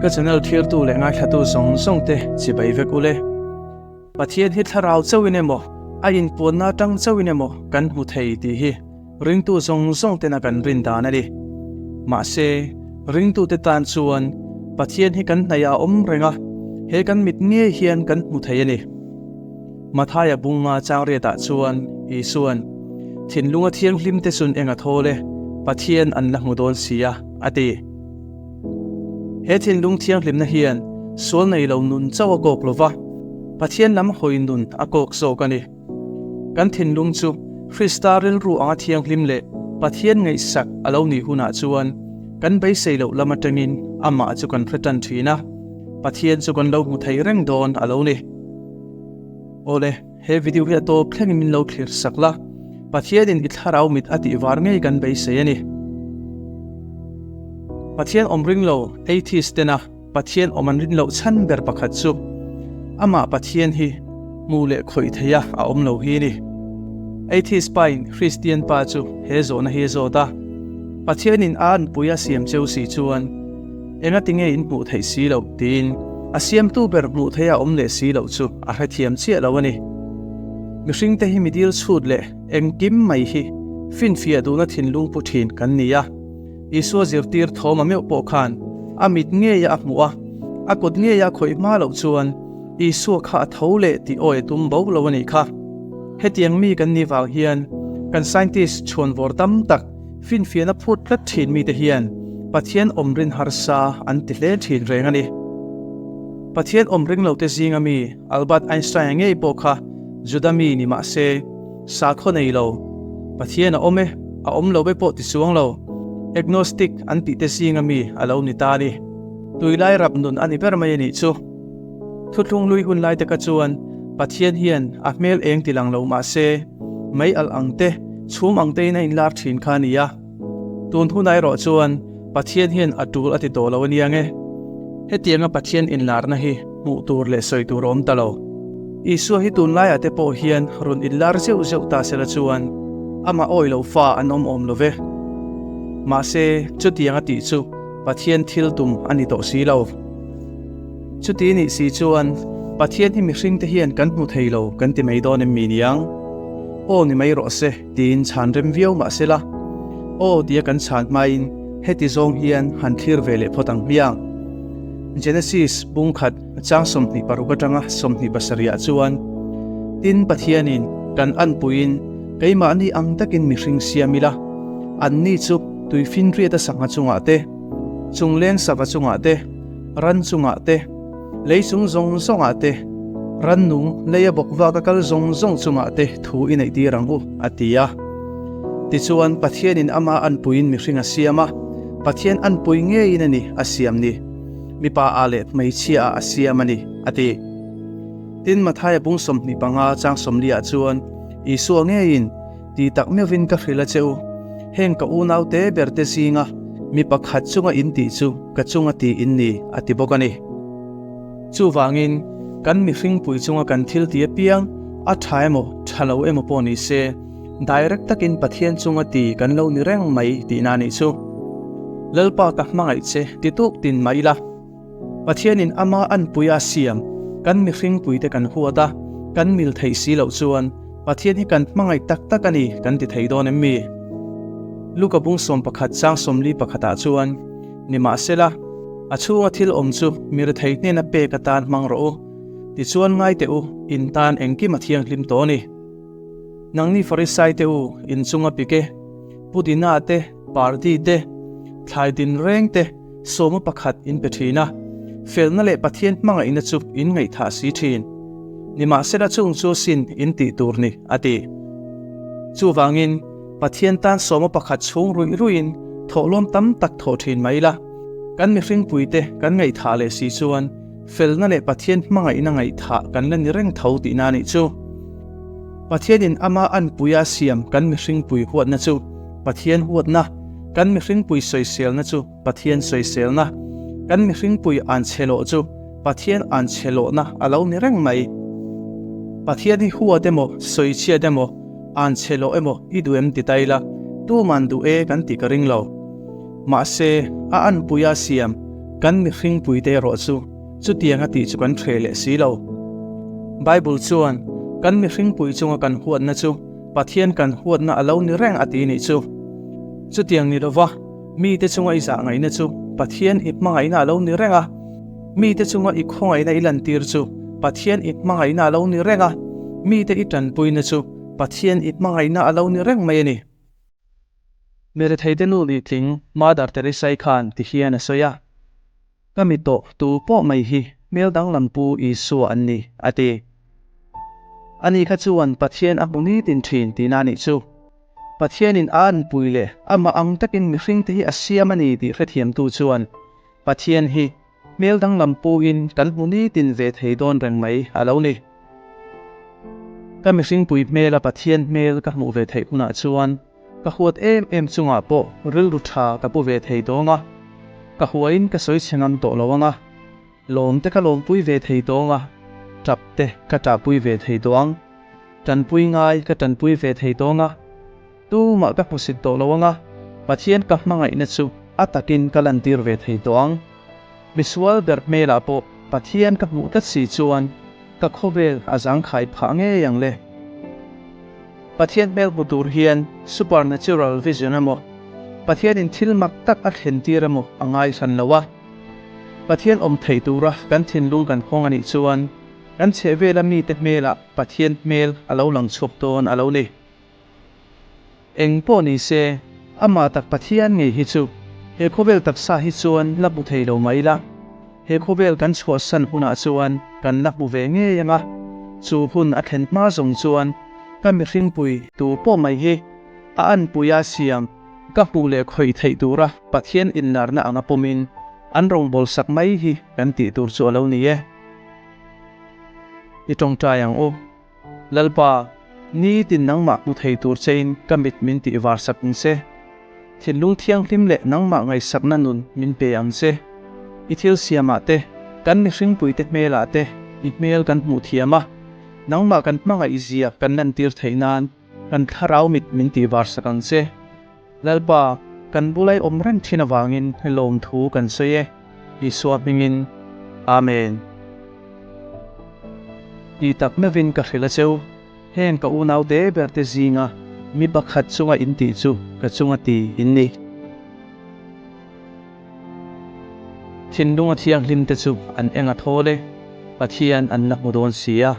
Ka channel thirtu leh ngaithlatu zawng zawng te chibai vek ule. Pathian hi thlarau chauhin emaw, a inpuanna atang chauhin emaw kan hmu thei tih hi ringtu zawng zawng tena kan rin dan a ni. Mahse, ringtute tan chuan Pathian hi kan hnaih ah a awm reng a, he kan mit ngei hian kan hmu thei a ni. Mathaia bunga changriatah chuan Isua'n, Thinlunga thianghlimte chun eng a thawl e, Pathian an la hmu dawn si a, a ti. He thinlung thianghlimna hian sual nei lo nun chauh a kawk lo va, Pathian lam hawi nun a kawk zawk a ni. Kan thinlung chu Krista rilru anga thianghlim leh Pathian ngaihsak a lo nih hunah chuan kan beisei loh lam atangin amah chu kan hre tan thin a, Pathian chu kan lo hmu thei reng dawn a lo ni. Awle, he video hi a tawp thlengin min lo thlir sak la, Pathianin i thlarau mit a tih var ngei kan beisei a ni. Pathian awm ring lo, atheist tena Pathian awm an rin loh chhan ber pakhat chu amah Pathian hi hmu leh khawih theia a awm lo hi a ni. Atheist pain Kristian pa chu he zawhna hi a zawt a, Pathianin a anpui a siam cheu si chuan Engati nge in hmuh theih si loh? tiin a siamtu ber hmuh theia awm leh si loh chu a hrethiam chiah lo a ni. Mihringte hi mi dil chhut leh engkim mai hi finfiah duhna thinlung pu thin kan ni a. Isua zirtir thawm a meuh pawh khan a mit ngeia a hmuh a, a kut ngeia a khawih hma loh chuan Isua kha a tho leh tih awi a tum bo lo a nih kha. Hetiang mi kan nih vang hian kan scientist chhuanvawr tam tak, Finfiahna phut tlat thin mite hian Pathian awm rin harsa an ti hle thin reng a ni. Pathian awm ring lote zinga mi Albert Einstein-a ngei pawh kha Juda mi ni mah se, sakhaw nei lo, Pathian a awm e, a awm lo e pawh ti chuang lo, agnostic an tihte zinga mi a lo ni ta a ni. Tuilai rap nun a ni ber mai a nih chu. Thuthlung lui hun laite kha chuan Pathian hian a hmel eng ti lang lo mah se, mei alh ang te, chhum ang tein a inlar thin kha a ni a. Tun hunah erawh chuan Pathian hian a tul a ti tawh lo a nia nge. Hetianga Pathian inlarna hi hmuh tur leh sawi tur a awm ta lo. Isua hi tunlaiah te pawh hian rawn inlar zeuh zeuh ta sela chuan amah awi lo fa an awm awm lo ve. Mahse, chutiang a tih chu Pathian thil tum a ni tawh si lo. Chuti nih si chuan Pathian hi mihringte hian kan hmu thei lo kan ti mai dawn em mi niang? Aw ni mai rawh se tiin chhan rem viau mah se la, aw tia kan chhan hmain heti zawng hian han thlir ve leh phawt ang hmiang. Genesis bung khat chang 26 atanga 27 ah chuan, Tin Pathianin kan anpuiin keimahni ang takin mihring siam ila, anni chu tuifinriata sangha chungah te, chungleng sava chungah te, ran chungah te, lei chung zawng zawngah te, rannung leia bawk vaka kal zawng zawng chungah te thu i neih tir ang u, a ti a. Tichuan, Pathianin ama anpuiin mihring a siam a, Pathian anpui ngeiin a ni a siam ni, mipa ah leh hmeichhia ah a siam a ni, a ti. Tin, Mathaia bung 25 chang 40 ah chuan Isua ngeiin, Ti tak meuhin ka hrilh a che u, heng ka unau te ber te zinga mi pakhat chunga in tih chu ka chunga ti in ni, a ti bawk a ni. Chuvangin, kan mihringpui chunga kan thil ti apiang, a tha emaw, tha lo emaw pawh ni se, direct takin Pathian chunga ti kan lo ni reng mai tihna a nih chu. Lalpa ka hmangaih che ti tuk tin mah ila. Pathianin ama anpui a siam kan mihringpuite kan huat a, kan mil theih si loh chuan Pathian hi kan hmangaih tak tak a ni kan ti thei dawn em mi? Luka bung 11 chang 41 ah chuan, Nimahsela, a chhunga thil awm chu mi rethei hnena pek atan hmang rawh u, tichuan ngai teh u, in tan engkim a thianghlim tawh a ni. Nangni Farisai te u, in chunga pik e, Pudina te, Pardi te, thlai din reng te, Sawma pakhat in pe thin a, felna leh Pathian hmangaihna chu in ngaihthah si thin. Nimahsela chung chu sin in tih tur ni, a ti. Chuvangin, Pathian tan sawma pakhat chhung ruih ruihin thawhlawm tam tak thawh thin mai ila, kan mihringpuite kan ngaihthah leh si chuan felna leh Pathian hmangaihna ngaihthah kan la ni reng tho tihna a nih chu. Pathianin ama anpuia siam kan mihringpui huatna chu Pathian huatna, kan mihringpui sawiselna chu Pathian sawiselna, kan mihringpui an chhe loh chu Pathian an chhe lohna a lo ni reng mai. Pathian hi huat emaw, sawichhiat emaw, an chhe loh emaw i duh em ti ta ila, tuman duh e kan tih ka ring lo. Mahse, a anpuia siam Kan mihring puite erawh chu chutianga tih chu kan hreh leh si lo. Bible chuan kan mihring pui chunga kan huatna chu Pathian kan huatna a lo ni reng a ti nih chu. Chutiang ni lova mite chunga i zah ngaihna chu Pathian i hmangaihna a lo ni reng a, mite chunga i khawngaihna i lantir chu Pathian i hmangaihna a lo ni reng a, mite i tanpuina chu Pathian i hmangaihna a lo ni reng mai a ni. Meretheite nu nih tling Mother Teresa-i khan ti hian a sawi a, Ka mi tawh tu pawh mai hi hmel danglam pu Isua an ni, a ti. Ani kha chuan Pathian a hmu nitin thin tihna a nih chu. Pathianin a anpui leh amah ang takin mihringte hi a siam a ni tih hrethiamtu chuan Pathian hi Hmel danglam puhin kan hmu nitin ve thei dawn reng mai a lo ni. Ka mihringpui hmela Pathian hmel ka hmuh ve theih hunah chuan ka huat em em chungah pawh rilru tha ka pu ve thei dawng a, ka huain ka sawi chhe ngam tawh lo ang a, lawm te ka lawmpui ve thei dawng a, tap te ka tahpui ve thei tawh ang, tanpui ngai ka tanpui ve thei dawng a. Tumah ka hmusit tawh lo ang a, Pathian ka hmangaihna chu a takin ka lantir ve thei tawh ang. Misual ber hmelah pawh Pathian ka hmuh tlat si chuan ka khawvel a zangkhai phah ngei ang le. Pathian hmel hmu tur hian supernatural vision emaw, Pathianin thil mak tak a thlentir emaw a ngai hran lo a. Pathian awm theih tura kan thinlung kan hawng a nih chuan kan chhehvela mite hmelah Pathian hmel a lo lang chhuak dawn a lo ni. Eng pawh ni se, amah tak Pathian ngei hi chu he khawvel taksa hi chuan la hmu thei lo mai la. He khawvel kan chhuahsan hunah chuan kan la hmu ve ngei ang a, chu hun a thlen hma zawng chuan ka mihringpui tu pawh mai hi a anpuia siam ka hmuh leh khawih theih tura Pathian inlarna anga pawmin an rawngbawlsak mai hi kan tih tur chu a lo ni e. I tawngtai ang u. Lalpa, nitin nangmah hmu thei tur chein ka mit min tih var sak ang che. Thinlung thianghlim leh nangmah ngaihsakna nun min pe ang che. I thil siamah te, kan mihringpuite hmelah te i hmel kan hmuh thiam a, nangmah kan hmangaih zia kan lantir theih nan kan thlarau mit min tih var sak ang che. Lalpa, kan bulai awm reng thin avangin lawmthu kan sawi e, Isua hmingin. Amen. Ti tak meuhin ka hrilh a cheu, heng ka unau te ber te zinga mi pakhat chunga in tih chu ka chunga ti in ni. Thinlunga thianghlim te chu an eng a thawl e, Pathian an la hmu dawn si a.